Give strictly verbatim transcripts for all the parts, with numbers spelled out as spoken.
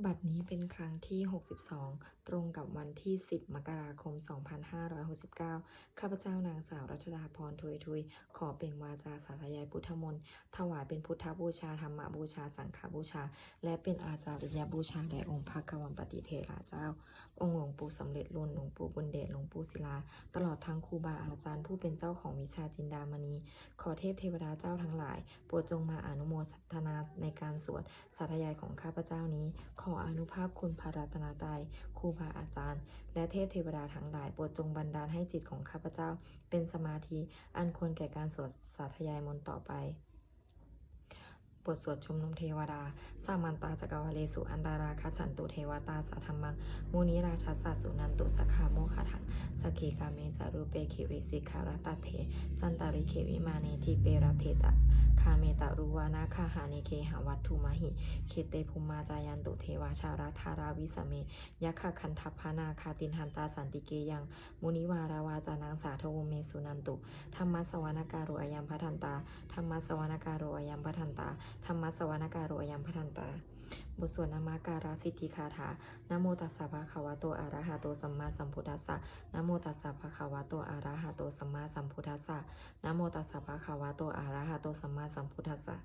บัดนี้เป็นครั้งที่ หกสิบสอง ตรงกับวันที่ สิบ มกราคม สองพันห้าร้อยหกสิบเก้า ข้าพเจ้านางสาวรัชดาพร ทวยทุย ขอเปล่งวาจาสาธยายพุทธมนต์ ถวายเป็นพุทธบูชา ธรรมบูชา สังฆบูชา และเป็นอาจาริยบูชาแด่องค์พระกวัมปติเถระเจ้า องค์หลวงปู่สำเร็จลุน หลวงปู่บุญเดช หลวงปู่ศิลา ตลอดทั้งครูบาอาจารย์ผู้เป็นเจ้าของวิชาจินดามณี ขอเทพเทวดาเจ้าทั้งหลาย โปรดจงมาอนุโมทนาในการสวดสาธยายของข้าพเจ้านี้ ขออานุภาพคุณพระรัตนตรัย ครูบาอาจารย์ และเทพเทวดาทั้งหลาย โปรดจงบันดาลให้จิตของข้าพเจ้า เป็นสมาธิอันควรแก่การสวดสาธยายมนต์ต่อไป บทสวดชุมนุมเทวดา Samantā cakkavāḷesu atrāgacchantu devatā, saddhammaṃ munirājassa suṇantu saggamokkhadaṃ. Sagge kāme ca rūpe girisikharataṭe cantalikkhe vimāne, dīpe raṭṭhe ca gāme taruvanagahane gehavatthumhi khette, bhummā cāyantu devā jalathalavisame yakkhagandhabbanāgā, tiṭṭhantā santike yaṃ munivaravacanaṃ sādhavo me suṇantu. Dhammassavanakālo ayambhadantā. Dhammassavanakālo ayambhadantā. Dhammassavanakālo ayambhadantā. บทสวดนมการสิทธิคาถา Namo tassa bhagavato arahato sammāsambuddhassa. Namo tassa bhagavato arahato sammāsambuddhassa. Namo tassa bhagavato arahato sammāsambuddhassa.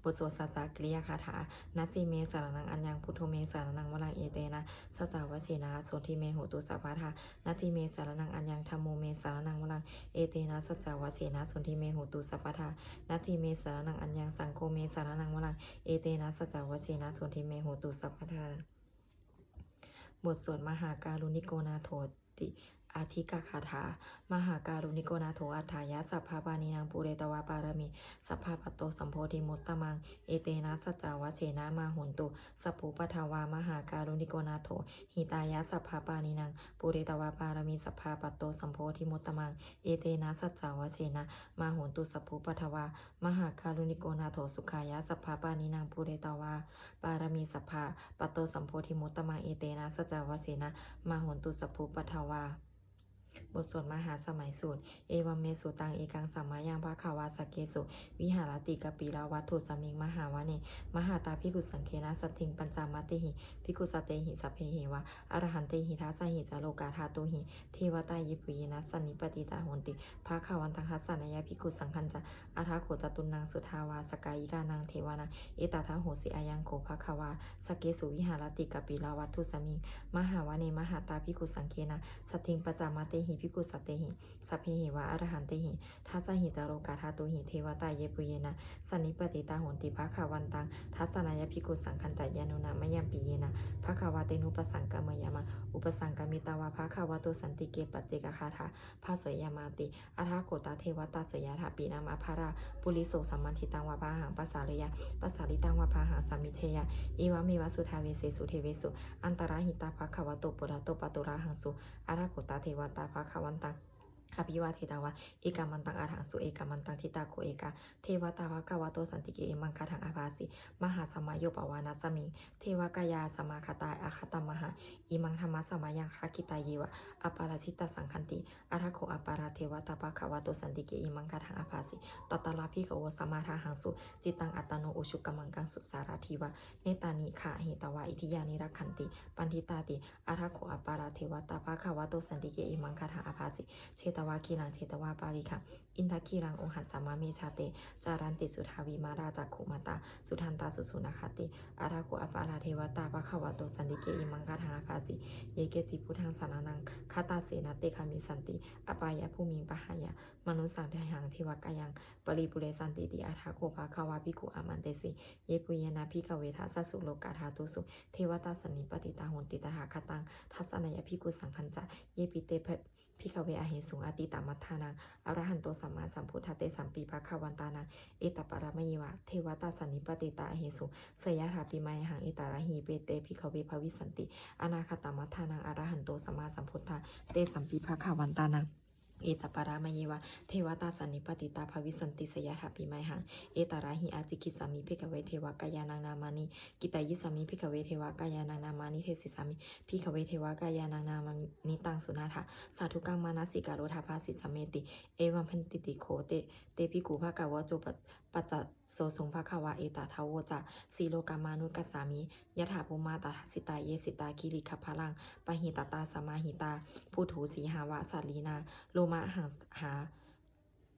บทสวดสัจจกิริยาคาถา Natthi me saraṇaṃ aññaṃ, buddho me saraṇaṃ varaṃ, etena saccavajjena sotthi me hotu sabbadā. Natthi me saraṇaṃ aññaṃ, dhammo me saraṇaṃ varaṃ, etena saccavajjena sotthi me hotu sabbadā. Natthi me saraṇaṃ aññaṃ, saṅgho me saraṇaṃ varaṃ, etena saccavajjena sotthi me hotu sabbadā. บทสวดมหาการุณิโกนาโถติอาทิกคาถา Mahākāruṇiko nātho atthāya sabbapāṇinaṃ, pūretvā pāramī sabbā patto sambodhimuttamaṃ, etena saccavajjena mā hontu sabbupaddavā. Mahākāruṇiko nātho hitāya sabbapāṇinaṃ, pūretvā pāramī sabbā patto sambodhimuttamaṃ, etena saccavajjena mā hontu sabbupaddavā. Mahākāruṇiko nātho sukhāya sabbapāṇinaṃ, pūretvā pāramī sabbā patto sambodhimuttamaṃ, etena saccavajjena mā hontu sabbupaddavā. บทสวดมหาสมัยสูตร Evaṃ me sutaṃ. Ekaṃ samayaṃ bhagavā sakkesu viharati kapilavatthusmiṃ mahāvane mahatā bhikkhusaṅghena saddhiṃ pañcamattehi bhikkhusatehi sabbeheva arahantehi. Dasahi ca lokadhātūhi devatā yebhuyyena sannipatitā honti bhagavantaṃ dassanāya bhikkhusaṅghañca. Atha kho catunnaṃ suddhāvāsakāyikānaṃ devānaṃ etadahosi: Ayaṃ kho bhagavā sakkesu viharati kapilavatthusmiṃ mahāvane mahatā bhikkhusaṅghena saddhiṃ pañcamattehi bhikkhusatehi sabbeheva arahantehi. Dasahi ca lokadhātūhi devatā yebhuyyena sannipatitā honti bhagavantaṃ dassanāya bhikkhusaṅghañca. Yannūna mayampi yena bhagavā tenupasaṅkameyyāma, upasaṅkamitvā bhagavato santike paccekagāthā bhāseyyāmāti. Atha kho tā devatā seyyathāpi nāma balavā puriso sammiñjitaṃ vā bāhaṃ pasāreyya, pasāritaṃ vā bāhaṃ sammiñjeyya, evameva suddhāvāsesu devesu antarahitā bhagavato purato pāturahaṃsu. Atha kho tā devatā bhagavantaṃ abhivādetvā ekamantaṃ aṭṭhaṃsu. Ekamantaṃ ṭhitā kho ekā devatā bhagavato santike imaṃ gāthaṃ abhāsi: Mahāsamayo pavanasmiṃ, devakāyā samāgatā, āgatamha imaṃ dhammasamayaṃ, dakkhitāyeva aparājitasaṅghanti. Atha kho aparā devatā bhagavato santike imaṃ gāthaṃ abhāsi: Tatra bhikkhavo samādahaṃsu, cittaṃ attano ujukamakaṃsu, sārathīva nettāni gahetvā, indriyāni rakkhanti paṇḍitāti. Atha kho aparā devatā bhagavato santike imaṃ gāthaṃ abhāsi: Chetvā khīlaṃ chetvā palighaṃ, indakhīlaṃ ohaccamanejā, te caranti suddhā vimalā, cakkhumatā sudantā susunāgāti. Atha kho aparā devatā bhagavato santike imaṃ gāthaṃ abhāsi: Ye keci buddhaṃ saraṇaṃ gatāse, na te gamissanti apāyabhūmiṃ. Pahāya mānusaṃ dehaṃ, devakāyaṃ paripūressantīti. Atha kho bhagavā bhikkhū āmantesi: Yebhuyyena bhikkhave dasasu lokadhātūsu devatā sannipatitā honti tathāgataṃ dassanāya bhikkhusaṅghañca. Yepi te bhi- bhikkhave ahesuṃ atītamaddhānaṃ arahanto sammāsambuddhā, tesampi bhagavantānaṃ etaparamāyeva devatā sannipatitā ahesuṃ, seyyathāpi mayhaṃ etarahi. Yepi te bhikkhave bhavissanti anāgatamaddhānaṃ arahanto sammāsambuddhā, tesampi bhagavantānaṃ etaparamāyeva devatā sannipatitā bhavissanti, seyyathāpi mayhaṃ etarahi. Ācikkhissāmi bhikkhave devakāyānaṃ nāmāni, kittayissāmi bhikkhave devakāyānaṃ nāmāni, desissāmi bhikkhave devakāyānaṃ nāmāni. Taṃ suṇātha sādhukaṃ manasikarotha bhāsissāmīti. Evaṃ bhanteti kho te, te bhikkhū bhagavato pa- paccassosuṃ bhagavā. Etadavoca: Silokamanukassāmi, yattha bhummā tadassitā; ye sitā girigabbharaṃ, pahitattā samāhitā. Puthū sīhāva sallīnā, lomahaṃsā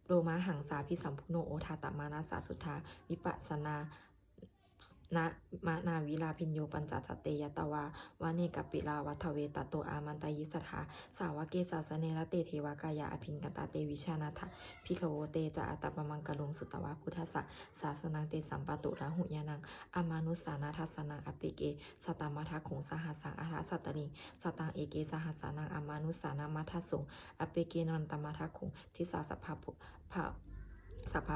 lomahaṃsābhisambhuno; odātamanasā suddhā, vippasannamanāvilā. Bhiyyo pañcasate ñatvā, vane kāpilavatthave; tato āmantayi satthā, sāvake sāsane rate. Devakāyā abhikkantā, te vijānātha bhikkhavo. Te ca ātappamakaruṃ, sutvā buddhassa sāsanaṃ; tesampāturahu ñāṇaṃ, amanussāna dassanaṃ. Appeke satamaddakkhuṃ, sahassaṃ atha sattariṃ; sataṃ eke sahassānaṃ, amanussānamaddasuṃ. Appekenantamaddakkhuṃ, disā sabbā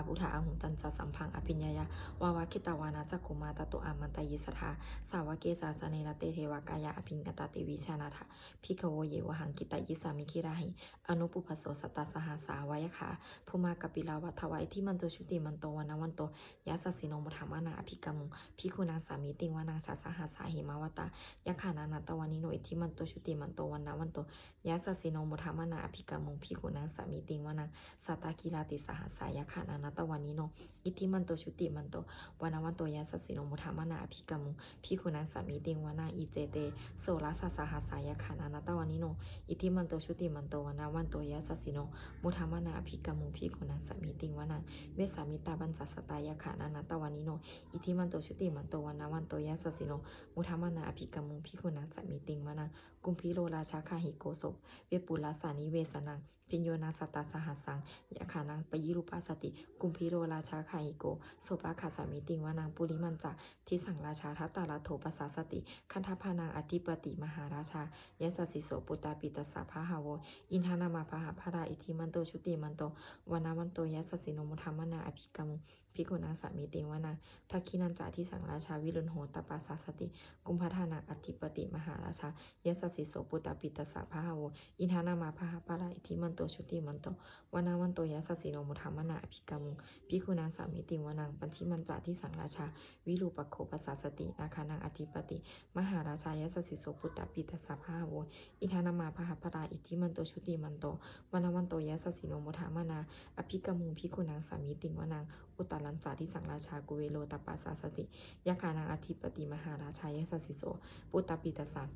buddhā ahuṃ. Tañca sabbaṃ abhiññāya, vavakkhitvāna cakkhumā; tato āmantayi satthā, sāvake sāsane rate. Devakāyā abhikkantā, te vijānātha bhikkhavo; ye vohaṃ kittayissāmi, girāhi anupubbaso. Sattasahassā va yakkhā, bhummā kāpilavatthavā; iddhimanto jutimanto, vaṇṇavanto yasassino; modamānā abhikkāmuṃ, bhikkhūnaṃ samitiṃ vanaṃ. Chasahassā hemavatā, yakkhā nānattavaṇṇino; iddhimanto jutimanto, vaṇṇavanto yasassino; modamānā abhikkāmuṃ, bhikkhūnaṃ samitiṃ vanaṃ. Sātāgirā tisahassā, yakkhā nānattavaṇṇino; iddhimanto jutimanto, vaṇṇavanto yasassino; modamānā abhikkāmuṃ, bhikkhūnaṃ samitiṃ vanaṃ. Iccete soḷasasahassā, yakkhā nānattavaṇṇino; iddhimanto jutimanto, vaṇṇavanto yasassino; modamānā abhikkāmuṃ, bhikkhūnaṃ samitiṃ vanaṃ. Vessāmittā pañcasatā, yakkhā nānattavaṇṇino; iddhimanto jutimanto, vaṇṇavanto yasassino; modamānā abhikkāmuṃ, bhikkhūnaṃ samitiṃ vanaṃ. Kumbhīro rājagahiko, so vepullassa nivesanaṃ; bhiyyo naṃ satasahassaṃ, yakkhānaṃ payirupāsati. Kumbhīro rājagahiko, sopāga samitiṃ vanaṃ. Purimañca disaṃ rājā, dhataraṭṭho pasāsati; gandhabbānaṃ ādhipati, mahārājā yasassi so. Puttāpi tassa bahavo, indanāmā mahabbalā; iddhimanto jutimanto, vaṇṇavanto yasassino; modamānā abhikkāmuṃ, bhikkhūnaṃ samitiṃ vanaṃ. Dakkhiṇañca disaṃ rājā, virūḷho tappasāsati; kumbhaṇḍānaṃ ādhipati, mahārājā yasassi so. Puttāpi tassa bahavo, indanāmā mahabbalā; iddhimanto jutimanto, vaṇṇavanto yasassino; modamānā abhikkāmuṃ, bhikkhūnaṃ samitiṃ vanaṃ. Pacchimañca disaṃ rājā, virūpakkho pasāsati; nāgānaṃ ādhipati, mahārājā yasassi so. Puttāpi tassa bahavo, indanāmā mahabbalā; iddhimanto jutimanto, vaṇṇavanto yasassino; modamānā abhikkāmuṃ, bhikkhūnaṃ samitiṃ vanaṃ. Uttarañca disaṃ rājā, kuvero tappasāsati; yakkhānaṃ ādhipati, mahārājā yasassi so. Puttāpi tassa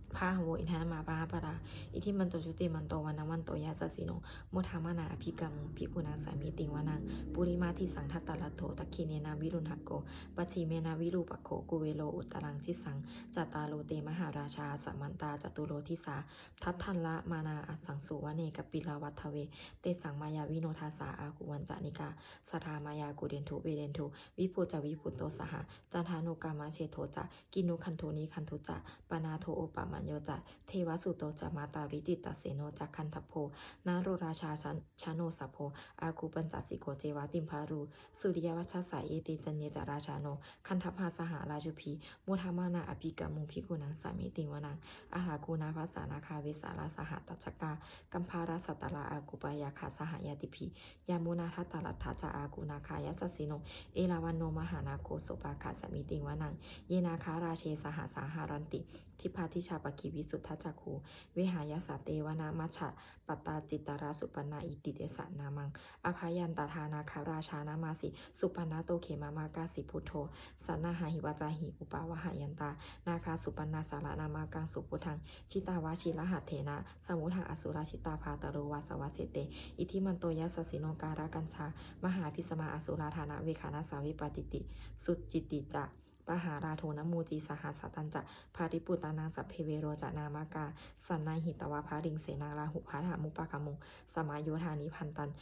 bahavo, indanāmā mahabbalā; iddhimanto jutimanto, vaṇṇavanto yasassino; modamānā abhikkāmuṃ, bhikkhūnaṃ samitiṃ vanaṃ. Purimadisaṃ dhataraṭṭho, dakkhiṇena virūḷhako; pacchimena virūpakkho, kuvero uttaraṃ disaṃ. Cattāro te mahārājā, samantā caturo disā; daddallamānā asaṃsu, vane kāpilavatthave. Tesaṃ māyāvino dāsā, āgū vañcanikā saṭhā; māyā kuṭeṇḍu veṭeṇḍu, viṭū ca viṭuṭo saha. Candano kāmaseṭṭho ca, kinnughaṇḍu nighaṇḍu ca; panādo opamañño ca, devasūto ca mātali. Cittaseno ca gandhabbo, naḷo rājā ja- janosabho; āgū pañcasikho ceva, timbarū suriyavacchasā. Ete caññe ca rājāno, gandhabbā saha rājubhi; modamānā abhikkāmuṃ, bhikkhūnaṃ samitiṃ vanaṃ. Athāgū nābhasā nāgā, vesālā sahatacchakā; kambalassatarā āgū, pāyāgā saha ñātibhi. Yāmunā dhataraṭṭhā ca, āgū nāgā yasassino; erāvaṇo mahānāgo, sopāga samitiṃ vanaṃ. Ye nāgarāje sahasā haranti, dibbā dijā pakkhi visuddhacakkhū; vehāyasā te vanamajjhapattā, citrā supaṇṇā iti tesa nāmaṃ. Abhayantadā nāgarājānamāsi, supaṇṇato khemamakāsi buddho; saṇhāhi vācāhi upavhayantā, nāgā supaṇṇā saraṇamakaṃsu buddhaṃ. Jitā vajirahatthena, samuddaṃ asurā sitā; bhātaro vāsavassete, iddhimanto yasassino. Kālakañjā mahābhismā, asurā dānaveghasā; vepacitti sucitti ca, pahārādo namucī saha. Satañca baliputtānaṃ, sabbe verocanāmakā; sannayhitvā baliṃ senaṃ, rāhubhaddamupāgamuṃ. Samayodāni bhadrantaṃ,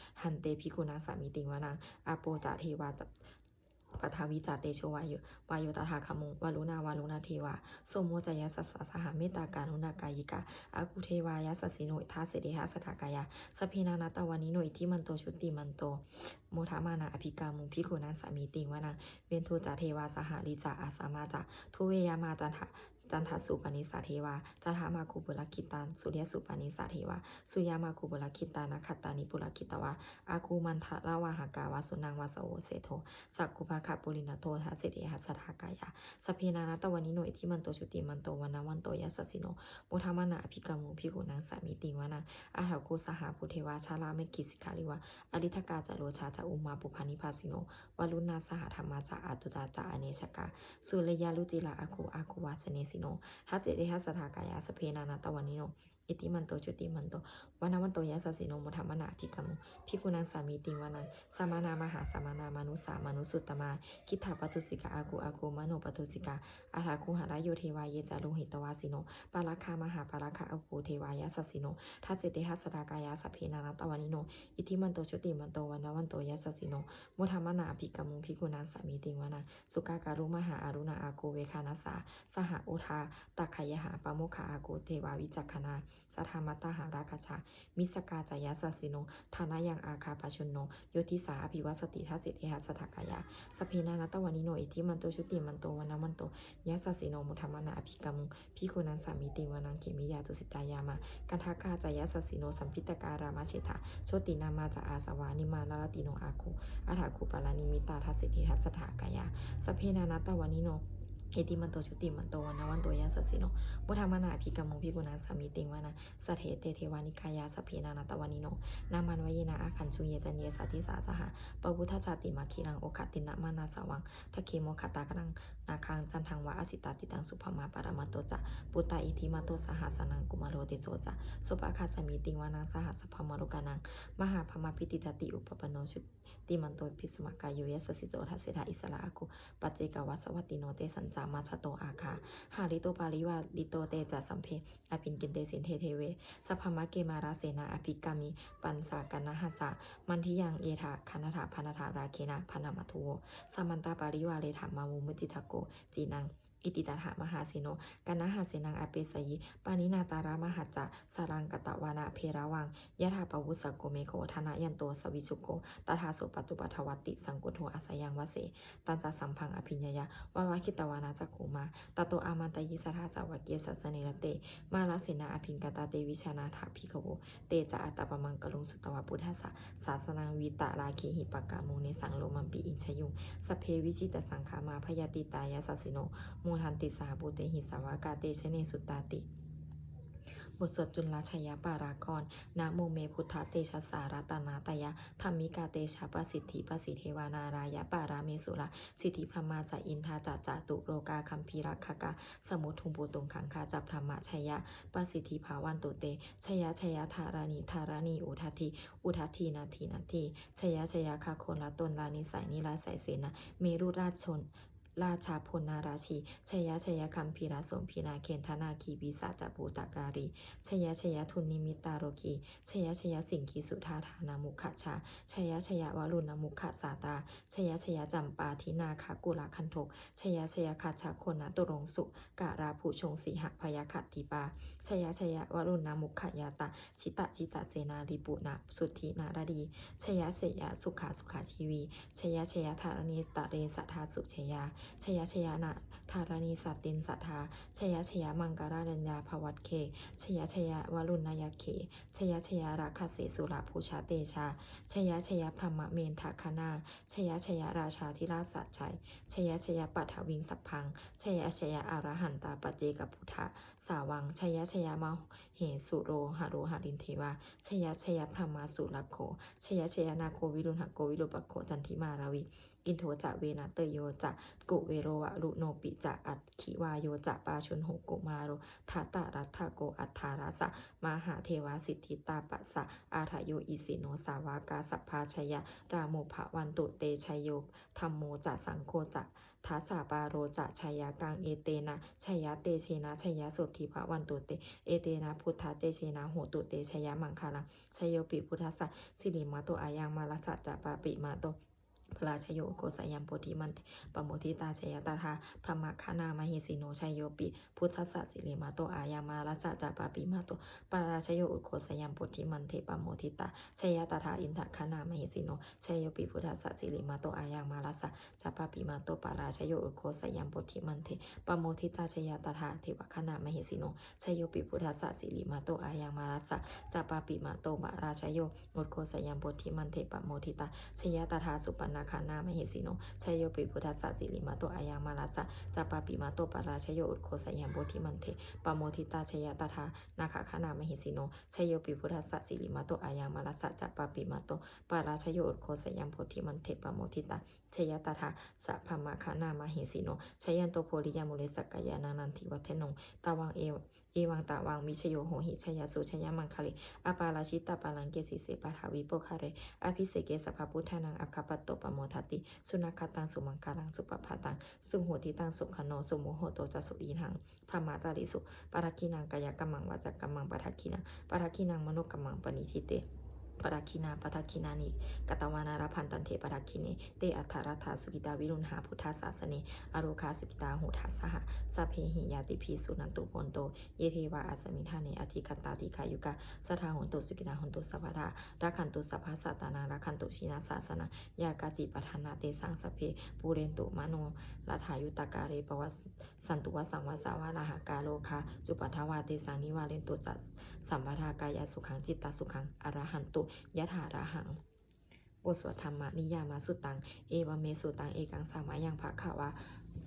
bhikkhūnaṃ samitiṃ vanaṃ. Āpo ca devā paṭhavī ca, tejo vāyo, vāyo tadāgamuṃ; varuṇā vāruṇā devā, somo ca yasasā saha. Mettākaruṇākāyikā, āgū devā yasassino; dasettha dasadhā kāyā, sabbe nānattavaṇṇino. Iddhimanto jutimanto, modamānā abhikkāmuṃ, bhikkhūnaṃ samitiṃ vanaṃ. Veṇḍū ca devā sahalī ca, asamā ca duve yamā; candassūpanisā devā, candamāgū purakkhitā; suriyassūpanisā devā, suriyamāgū purakkhitā. Nakkhattāni purakkhitvā, āgū mandavalāhakā; vasūnaṃ vāsavo seṭṭho, sakkopāga purindado. Dasettha dasadhā kāyā, sabbe nānattavaṇṇino; iddhimanto jutimanto, vaṇṇavanto yasas yasassino, modamānā abhikkāmuṃ bhikkhūnaṃ samitiṃ vanaṃ. Athāgū sahabhū devā jalamaggisikhāriva, ariṭṭhakā ca rojā ca ummāpupphanibhāsino, varuṇā sahadhammā ca accutā ca anejakā, sūleyyarucirā āgū āgū vāsavanesino. Dasete dasadhā kāyā sabbe nānattavaṇṇino, iddhimanto jutimanto vaṇṇavanto yasassino, modamānā abhikkāmuṃ bhikkhūnaṃ samitiṃ vanaṃ. Samānā mahāsamānā mānusā mānusuttamā, khiḍḍāpadūsikā āgū āgū manopadūsikā, athāgū harayo devā ye ca lohitavāsino, pāragā mahāpāragā āgū devā yasassino. Dasete dasadhā kāyā sabbe nānattavaṇṇino, iddhimanto jutimanto vaṇṇavanto yasassino, modamānā abhikkāmuṃ bhikkhūnaṃ samitiṃ vanaṃ. Sukkā karumhā aruṇā āgū veghanasā saha, odātagayhā pāmokkhā āgū devā vicakkhaṇā, sadāmattā hāragajā missakā ca yasassino, thanayaṃ āga pajjunno yo disā abhivassati. Dasete dasadhā kāyā sabbe nānattavaṇṇino, iddhimanto jutimanto vaṇṇavanto yasassino, modamānā abhikkāmuṃ bhikkhūnaṃ samitiṃ vanaṃ. Khemiyā tusitā yāmā kaṭṭhakā ca yasassino, lambitakā lāmaseṭṭhā jotināmā ca āsavā, nimmānaratino āgū athāgū paranimmitā. Dasete dasadhā kāyā sabbe nānattavaṇṇino, iddhimanto jutimanto vaṇṇavanto yasassino, modamānā abhikkāmuṃ bhikkhūnaṃ samitiṃ vanaṃ. Saṭṭhete devanikāyā sabbe nānattavaṇṇino, nāmanvayena āgañchuṃ ye caññe sadisā saha. Pavutthajātimakkhīlaṃ oghatiṇṇamanāsavaṃ, dakkhemoghataraṃ nāgaṃ candaṃva asitātitaṃ. Subrahmā paramatto ca puttā iddhimato saha, sanaṅkumāro tisso ca sopāga samitiṃ vanaṃ. Sahassaṃ brahmalokānaṃ mahābrahmābhitiṭṭhati, upapanno jutimanto bhismākāyo yasassi so. Dasettha issarā āgū paccekavasavattino, tesañca majjhato āgā hārito parivārito. Te ca sabbe abhikkante sinde deve sabrahmake, mārasenā abhikkāmi passa kaṇhassa mandiyaṃ. Etha gaṇhatha bandhatha rāgena bandhamatthu vo, samantā parivāretha mā vo muñcittha koci naṃ. Iti tattha mahāseno kaṇhasenaṃ apesayi, pāṇinā talamāhacca saraṃ katvāna bheravaṃ. Yathā pāvussako megho thanayanto savijjuko, tadā so paccudāvatti saṅkuddho asayaṃvase. Tañca sabbaṃ abhiññāya vavakkhitvāna cakkhumā, tato āmantayi satthā sāvake sāsane rate. Mārasenā abhikkantā te vijānātha bhikkhavo, te ca ātappamakaruṃ sutvā buddhassa sāsanaṃ, vītarāgehi pakkāmuṃ nesaṃ lomampi iñjayuṃ. Sabbe vijitasaṅgāmā bhayātītā yasassino, modanti saha bhūtehi sāvakā te janesutāti. บทสวดจุลชัยปรากรณ์ Namo me buddhatejasā ratanattayadhammikā, tejapasiddhi pasīdevā nārāyaparamesurā, siddhibrahmā ca indā ca catulokā gambhīrakkhakā, samuddā bhūtuṃ gaṅgā ca brahmā jaya pasiddhi bhavantu te. Jaya jaya dharaṇi dharaṇī udadhi udadhī nadi nadī, jaya jaya gagonlatonlanisai nirayasai sena merurāja rājabala narajī, jaya jaya gambhīrasombhī nāgendanāgī pisācabhūtakālī, jaya jaya dunnimittarogī, jaya jaya siṅgīsudādānamukhajā, jaya jaya varuṇamukhasātrā, jaya jaya campādināgakulagantho, jaya jaya gajagonnaturaṅkasūkarabhujaṅgasīhabyagghadīpā, jaya jaya varuṇamukhayātrā, jita jita senārī puna suddi naradī, jaya jaya sukhā sukhā jīvī, jaya jaya dharaṇītale sadā sujayā, jaya jaya na dharaṇī santin sadā, jaya jaya maṅkarāja bhavagge, jaya jaya varuṇayakkhe, jaya jaya rakkhase surabhujatejā, jaya jaya brahmendagaṇā, jaya jaya rājādhirājasājjai, jaya jaya paṭhaviṃ sabbaṃ, jaya jaya arahantā paccekabuddhasāvaṃ, jaya jaya mahesuro haro harindevā, jaya jaya brahmā surakkho, jaya jaya nāgo viruḷhako virūpakkho candimā ravi, indo ca venateyyo ca kuvero varuṇopi ca aggi vāyo ca pājuṇho kumāro dhataraṭṭhako aṭṭhārasa mahādevā siddhitāpasa-ādayo isino sāvakā sabbā jaya rāmo bhavantu te. Jayo dhammo ca saṅgho ca dasapālo ca jayakaṃ, etena jayatejena jayasotthī bhavantu te, etena buddhatejena hotu te jayamaṅgalaṃ. Jayopi buddhassa sirīmato ayaṃ mārassa ca pāpimato parājayo ugghosayaṃ bodhimaṇḍe pamoditā jaya tadā brahmagaṇā mahesino. Jayopi buddhassa sirīmato ayaṃ mārassa ca pāpimato parājayo ugghosayaṃ bodhimaṇḍe pamoditā jaya tadā indagaṇā mahesino. Jayopi buddhassa sirīmato ayaṃ mārassa ca pāpimato parājayo ugghosayaṃ bodhimaṇḍe pamoditā jaya tadā devagaṇā mahesino. Jayopi buddhassa sirīmato ayaṃ mārassa ca pāpimato parājayo ugghosayaṃ bodhimaṇḍe pamoditā jaya tadā supaṇṇā nāgā mahesino. Jayopi buddhassa sirīmato ayaṃ, mārassa ca pāpimato parājayo. Ugghosayaṃ bodhimaṇḍe pamoditā, jaya tadā nāgā mahesino. Jayopi buddhassa sirīmato ayaṃ, mārassa ca pāpimato parājayo. Ugghosayaṃ bodhimaṇḍe pamoditā, jaya tadā brahmagaṇā mahesino. Jayanto bodhiyā mūle sakyānaṃ nandivaḍḍhano. Tvaṃ ev- evaṃ tvaṃ vijayo hohi, jayassu jayamaṅgale. Aparājitapallaṅke sīse paṭhavipokkhare, abhiseke sabbabuddhānaṃ aggappatto pamodati. Sunakkhattaṃ sumaṅgalaṃ supabhātaṃ suhuṭṭhitaṃ, sukhaṇo sumuhutto ca suyiṭṭhaṃ brahmacārisu. Padakkhiṇaṃ kāyakammaṃ vācākammaṃ padakkhiṇaṃ, padakkhiṇaṃ manokammaṃ paṇidhī te padakkhiṇā. Padakkhiṇāni katvāna labhantatthe padakkhiṇe. Te atthaladdhā sukhitā viruḷhā buddhasāsane, arogā sukhitā hotha saha sabbehi ñātibhi. Suṇantu bhonto ye devā asmiṃ ṭhāne adhigatā, dīghāyukā sadā hontu, sukhitā hontu sabbadā, rakkhantu sabbasattānaṃ, rakkhantu jinasāsanaṃ. Yā kāci patthanā tesaṃ sabbe pūrentu manorathā. Yuttakāle pavassantu vassaṃ vassā valāhakā, rogā cupaddavā tesaṃ nivārentu ca sabbadā. Kāyasukhaṃ cittasukhaṃ arahantu yathārahaṃ. บทสวดธรรมนิยามสุตตัง Evaṃ me sutaṃ. Ekaṃ samayaṃ bhagavā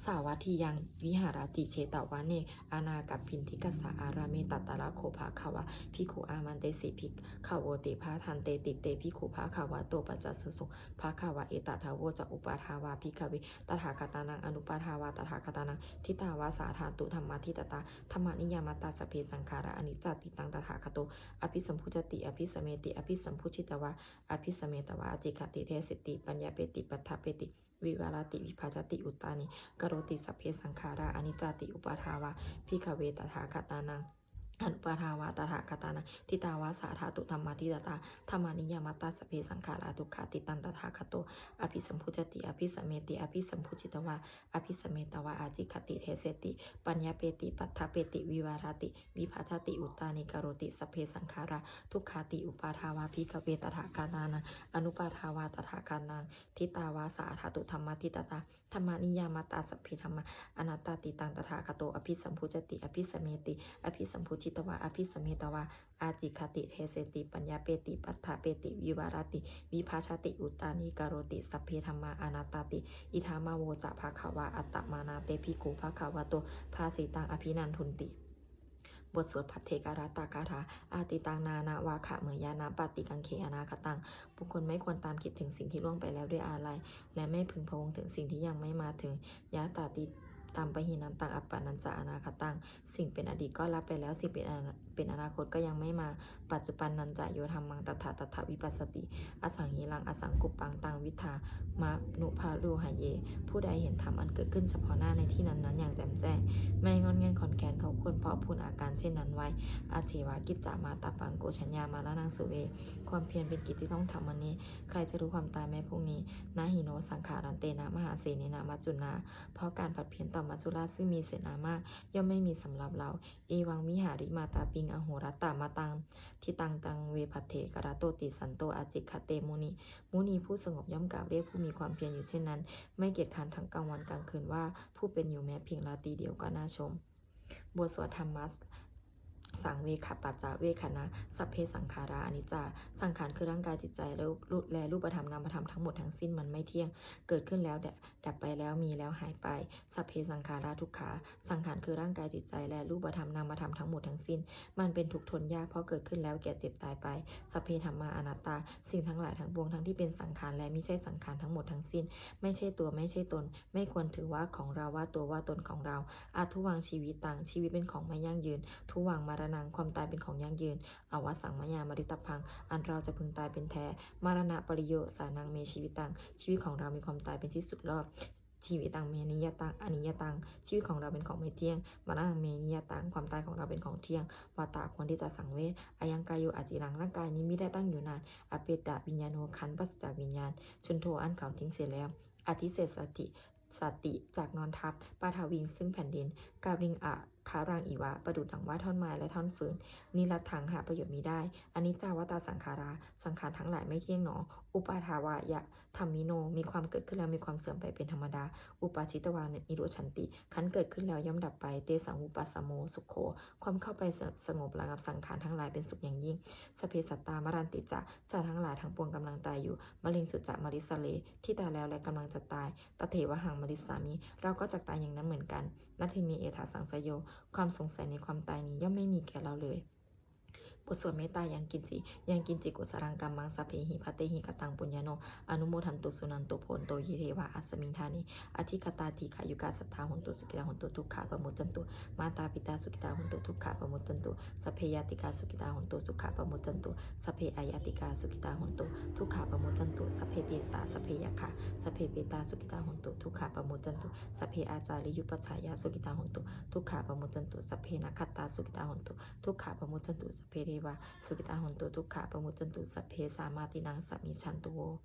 sāvatthiyaṃ viharati jetavane anāthapiṇḍikassa ārāme. Tatra kho bhagavā bhikkhū āmantesi bhikkhavoti. Bhadanteti te bhikkhū bhagavato paccassosuṃ. Bhagavā etadavoca: Uppādā vā bhikkhave tathāgatānaṃ anuppādā vā tathāgatānaṃ, ṭhitāva sā dhātu dhammaṭṭhitatā dhammaniyāmatā, sabbe saṅkhārā aniccāti. Taṃ tathāgato abhisambujjhati abhisameti, abhisambujjhitvā abhisametvā ācikkhati deseti paññapeti paṭṭhapeti vivarati vibhajati uttānīkaroti. Sabbe saṅkhārā aniccāti. Uppādā vā bhikkhave tathāgatānaṃ anuppādā vā tathāgatānaṃ, ṭhitāva sā dhātu dhammaṭṭhitatā dhammaniyāmatā, sabbe saṅkhārā dukkhāti. Taṃ tathāgato abhisambujjhati abhisameti, abhisambujjhitvā abhisametvā ācikkhati deseti paññapeti paṭṭhapeti vivarati vibhajati uttānīkaroti. Sabbe saṅkhārā dukkhāti. Uppādā vā bhikkhave tathāgatānaṃ anuppādā vā tathāgatānaṃ, ṭhitāva sā dhātu dhammaṭṭhitatā dhammaniyāmatā, sabbe dhammā anattāti. Taṃ tathāgato abhisambujjhati abhisameti, abhisambujjhitvā abhisametvā ācikkhati deseti paññapeti paṭṭhapeti vivarati vibhajati uttānīkaroti. Sabbe dhammā anattāti. Idamavoca bhagavā. Attamanā te bhikkhū bhagavato bhāsitaṃ abhinandunti. บทสวดภัทเทกรัตตคาถา Atītaṃ nānvāgameyya nappaṭikaṅkhe anāgataṃ. บุคคลไม่ควรตามคิดถึงสิ่งที่ล่วงไปแล้วด้วยอาลัย และไม่พึงพะวงถึงสิ่งที่ยังไม่มาถึง Yadatītampahīnantaṃ appattañca anāgataṃ. สิ่งเป็นอดีตก็ละไปแล้ว สิ่งเป็นอนา- เป็นอนาคตก็ยังไม่มา Paccuppannañca yo dhammaṃ tattha tattha vipassati, asaṃhīraṃ asaṅkuppaṃ taṃ viddhā manubrūhaye. ผู้ใดเห็นธรรมอันเกิดขึ้นเฉพาะหน้าในที่นั้นๆ อย่างแจ่มแจ้ง ไม่ง่อนแง่นคลอนแคลน เขาควรพอกพูนอาการเช่นนั้นไว้ Ajjeva kiccamātappaṃ ko jaññā maraṇaṃ suve. ความเพียรเป็นกิจที่ต้องทำวันนี้ ใครจะรู้ความตายแม้พรุ่งนี้ Na hi no saṅgarantena mahāsenena maccunā. เพราะการผัดเพี้ยนต่อมัจจุราชซึ่งมีเสนามาก ย่อมไม่มีสำหรับเรา Evaṃ vihārimātāpiṃ ahorattamatanditaṃ, taṃ ve bhaddekarattoti santo ācikkhate muni. มุนีผู้สงบย่อมกล่าวเรียกผู้มีความเพียรอยู่เช่นนั้น ไม่เกียจคร้านทั้งกลางวันกลางคืนว่า ผู้เป็นอยู่แม้เพียงราตรีเดียวก็น่าชม บทสวดธัมมสังเวคปัจจเวกขณะ Sabbe saṅkhārā aniccā. สังขารคือร่างกายจิตใจ และรู- และรูปธรรมนามธรรมทั้งหมดทั้งสิ้นมันไม่เที่ยง เกิดขึ้นแล้ว ดับไปแล้ว มีแล้ว หายไป Sabbe saṅkhārā dukkhā. สังขารคือร่างกายจิตใจ และรูปธรรมนามธรรมทั้งหมดทั้งสิ้น มันเป็นทุกข์ทนยาก เพราะเกิดขึ้นแล้ว แก่ เจ็บ ตายไป Sabbe dhammā anattā. สิ่งทั้งหลายทั้งปวง ทั้งที่เป็นสังขารและมิใช่สังขารทั้งหมดทั้งสิ้น ไม่ใช่ตัว ไม่ใช่ตน ไม่ควรถือว่าของเรา ว่าตัว ว่าตนของเรา Adhuvaṃ jīvitaṃ. ชีวิตเป็นของไม่ยั่งยืน Dhuvaṃ maraṇaṃ. ความตายเป็นของยั่งยืน Avassaṃ mayā maritabbaṃ. อันเราจะพึงตายเป็นแท้ Maraṇapariyosānaṃ me jīvitaṃ. ชีวิตของเรามีความตายเป็นที่สุดรอบ Jīvitaṃ me niyataṃ aniyataṃ. ชีวิตของเราเป็นของไม่เที่ยง Maraṇaṃ me niyataṃ. ความตายของเราเป็นของเที่ยง Vata ควรที่จะสังเวช Ayaṃ kāyo aciraṃ. ร่างกายนี้มิได้ตั้งอยู่นาน Apetaviññāṇo. ครั้นปราศจากวิญญาณ Chuḍḍho. อันเขาทิ้งเสียแล้ว Adhisessati. Sati. จักนอนทับ Paṭhaviṃ. ซึ่งแผ่นดิน Kaliṃ a kharaṃ iva ประดุจดังว่าท่อนไม้และท่อนฟืน niratthaṃ หาประโยชน์มิได้ aniccā vata saṅkhārā สังขารทั้งหลายไม่เที่ยงหนอ uppādavayadhammino มีความเกิดขึ้นแล้วมีความเสื่อมไปเป็นธรรมดา uppajjitvā nirujjhanti ครั้นเกิดขึ้นแล้วย่อมดับไป tesaṃ vūpasamo sukho ความเข้าไปสงบระงับสังขารทั้งหลายเป็นสุขอย่างยิ่ง sabbe sattā maranti ca สัตว์ทั้งหลายทั้งปวงกำลังตายอยู่ mariṃsu ca marissare ที่ตายแล้วและกำลังจะตาย tathevāhaṃ marissāmi เราก็จักตายอย่างนั้นเหมือนกัน natthi me ettha saṃsayo ความสงสัยในความตายนี้ย่อมไม่มีแก่เราเลย บทสวดเมตตา ยังกินจิ ยังกินจิ kusalaṃ kammaṃ sabbehi katehi kataṃ puññaṃ no anumodantu suṇantu bhonto ye devā asmiṃ ṭhāne adhigatā dīghāyukā sadā hontu sukhitā hontu dukkhā pamuccantu. Mātā pitā sukhitā hontu dukkhā pamuccantu. Sabbe ñātikā sukhitā hontu dukkhā pamuccantu. Sabbe aññātikā sukhitā hontu dukkhā pamuccantu. Sabbe pisā sabbe yakkhā sabbe petā sukhitā hontu dukkhā pamuccantu. Sabbe ācariyupajjhāyā sukhitā hontu dukkhā pamuccantu. Sabbe nakkhattā sukhitā hontu dukkhā pamuccantu. Sabbe devā sukhitā hontu dukkhā pamuccantu. Sabbe sampattīnaṃ samijjhantu vo.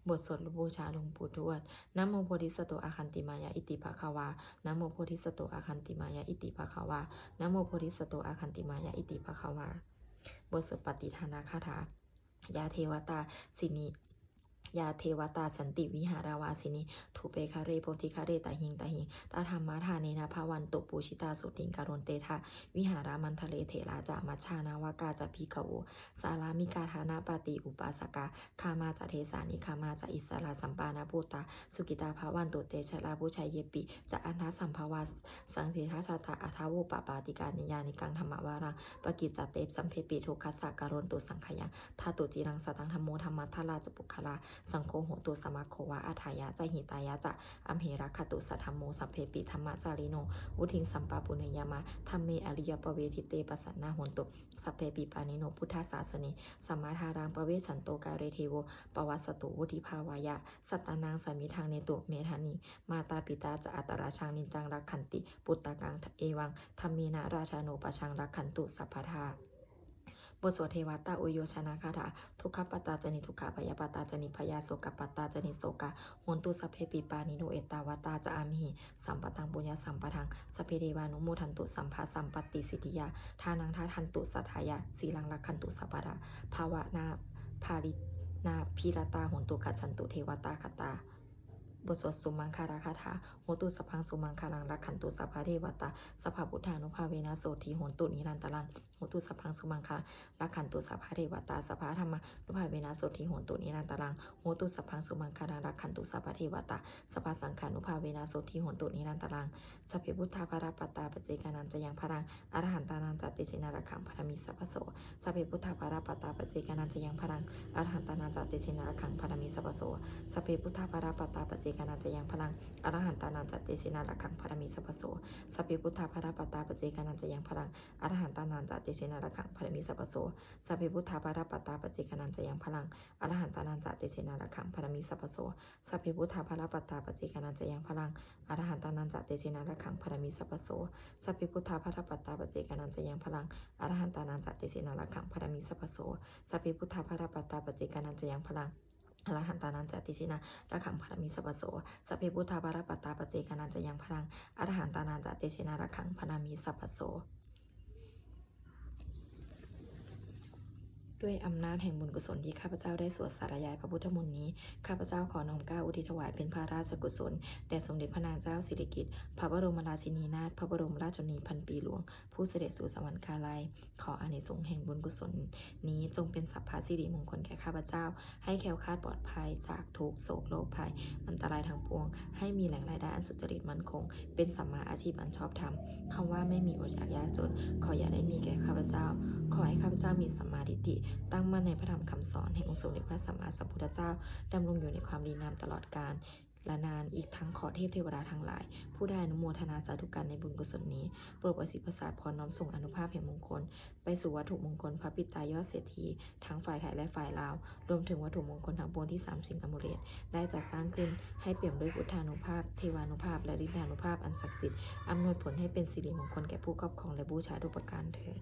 บทสวดบูชาหลวงปู่ทวด Namo bodhisatto āgantimāya iti bhagavā. Namo bodhisatto āgantimāya iti bhagavā. Namo bodhisatto āgantimāya iti bhagavā. บทสวดปฏิทานาคาถา Yā devatā sini yā devatā santi vihāravāsinī, thūpe ghare bodhighare tahiṃ tahiṃ, tā dhammadānena bhavantu pūjitā, sotthiṃ karontedha vihāramaṇḍale. Therā ca majjhā navakā ca bhikkhavo, sārāmikā dānapatī upāsakā, gāmā ca desā nigamā ca issarā, sappāṇabhūtā sukhitā bhavantu te. Jalābujā yepi ca aṇḍasambhavā, saṃsedajātā athavopapātikā, niyyānikaṃ dhammavaraṃ paṭicca te, sabbepi dukkhassa karontu saṅkhayaṃ. Ṭhātu ciraṃ sataṃ dhammo, dhammaddharā ca puggalā, saṅgho hotu samaggo va, atthāya ca hitāya ca. Amhe rakkhatu saddhammo, sabbepi dhammacārino, vuḍḍhiṃ sampāpuṇeyyāma, dhamme ariyappavedite. Pasannā hontu sabbepi, pāṇino buddhasāsane, sammādhāraṃ pavecchanto, kāle devo pavassatu, vuḍḍhibhāvāya sattānaṃ samiddhaṃ netu medaniṃ. Mātā pitā ca atrajaṃ, niccaṃ rakkhanti puttakaṃ, evaṃ dhammena rājāno, pajaṃ rakkhantu sabbadā. บทสวดเทวตาอุยโยชนคาถา Dukkhappattā ca niddukkhā, bhayappattā ca nibbhayā, sokappattā ca nissokā, hontu sabbepi pāṇino. Ettāvatā ca amhehi, sambhataṃ puññasampadaṃ, sabbe devānumodantu, sabbasampattisiddhiyā. Dānaṃ dadantu saddhāya, sīlaṃ rakkhantu sabbadā, bhāvanābhiratā hontu, gacchantu devatāgatā. บทสวดสุมังคลคาถา Hotu sabbaṃ sumaṅgalaṃ, rakkhantu sabbadevatā, sabbabuddhānubhāvena, sotthī hontu nirantaraṃ. Hotu sabbaṃ sumaṅgalaṃ, rakkhantu sabbadevatā, sabbadhammānubhāvena, sotthī hontu nirantaraṃ. Hotu sabbaṃ sumaṅgalaṃ, rakkhantu sabbadevatā, sabbasaṅghānubhāvena, sotthī hontu nirantaraṃ. Sabbe buddhā balappattā, paccekānañca yaṃ balaṃ, arahantānañca tejena, rakkhaṃ bandhāmi sabbaso. Sabbe buddhā balappattā, paccekānañca yaṃ balaṃ, arahantānañca tejena, rakkhaṃ bandhāmi sabbaso. Sabbe buddhā balappattā, paccekānañca yaṃ balaṃ, arahantānañca tejena, rakkhaṃ bandhāmi sabbaso. Sabbe buddhā balappattā, paccekānañca yaṃ balaṃ, arahantānañca tejena, rakkhaṃ bandhāmi sabbaso. Sabbe buddhā balappattā, paccekānañca yaṃ balaṃ, arahantānañca tejena, rakkhaṃ bandhāmi sabbaso. Sabbe buddhā balappattā, paccekānañca yaṃ balaṃ, arahantānañca tejena, rakkhaṃ bandhāmi sabbaso. Sabbe buddhā balappattā, paccekānañca yaṃ balaṃ, arahantānañca tejena, rakkhaṃ bandhāmi sabbaso. Sabbe buddhā balappattā, paccekānañca yaṃ balaṃ, arahantānañca tejena, rakkhaṃ bandhāmi sabbaso. Sabbe buddhā balappattā, paccekānañca yaṃ balaṃ, arahantānañca tejena, rakkhaṃ bandhāmi sabbaso. ด้วยอำนาจแห่งบุญกุศลที่ข้าพเจ้าได้สวดสาธยายพระพุทธมนต์นี้ ข้าพเจ้าขอน้อมเกล้าอุทิศถวายเป็นพระราชกุศล แด่สมเด็จพระนางเจ้าสิริกิติ์ พระบรมราชินีนาถ พระบรมราชชนนีพันปีหลวง ผู้เสด็จสู่สวรรคาลัย ขออานิสงส์แห่งบุญกุศลนี้จงเป็นสัพพสิริมงคลแก่ข้าพเจ้า ให้แคล้วคลาดปลอดภัยจากทุกข์โศกโรคภัย อันตรายทั้งปวง ให้มีแหล่งรายได้อันสุจริตมั่นคง เป็นสัมมาอาชีพอันชอบธรรม คำว่าไม่มีอดอยากยากจน ขออย่าได้มีแก่ข้าพเจ้า ขอให้ข้าพเจ้ามีสัมมาทิฏฐิ ตั้งมั่นในพระธรรมคำสอนแห่งองค์สมเด็จพระสัมมาสัมพุทธเจ้า ดำรงอยู่ในความดีงามตลอดกาล และนาน อีกทั้งขอเทพเทวดาทั้งหลาย ผู้ได้อนุโมทนาสาธุการในบุญกุศลนี้ โปรดประสิทธิ์ประสาทพรน้อมส่งอานุภาพแห่งมงคล ไปสู่วัตถุมงคลพระปิดตายอดเศรษฐี ทั้งฝ่ายไทยและฝ่ายลาว รวมถึงวัตถุมงคลทั้งปวงที่สามสิงห์อมูเลตได้จัดสร้างขึ้น ให้เปี่ยมด้วยพุทธานุภาพ เทวานุภาพ และฤทธานุภาพอันศักดิ์สิทธิ์ อำนวยผลให้เป็นสิริมงคลแก่ผู้ครอบครองและบูชาทุกประการเทอญ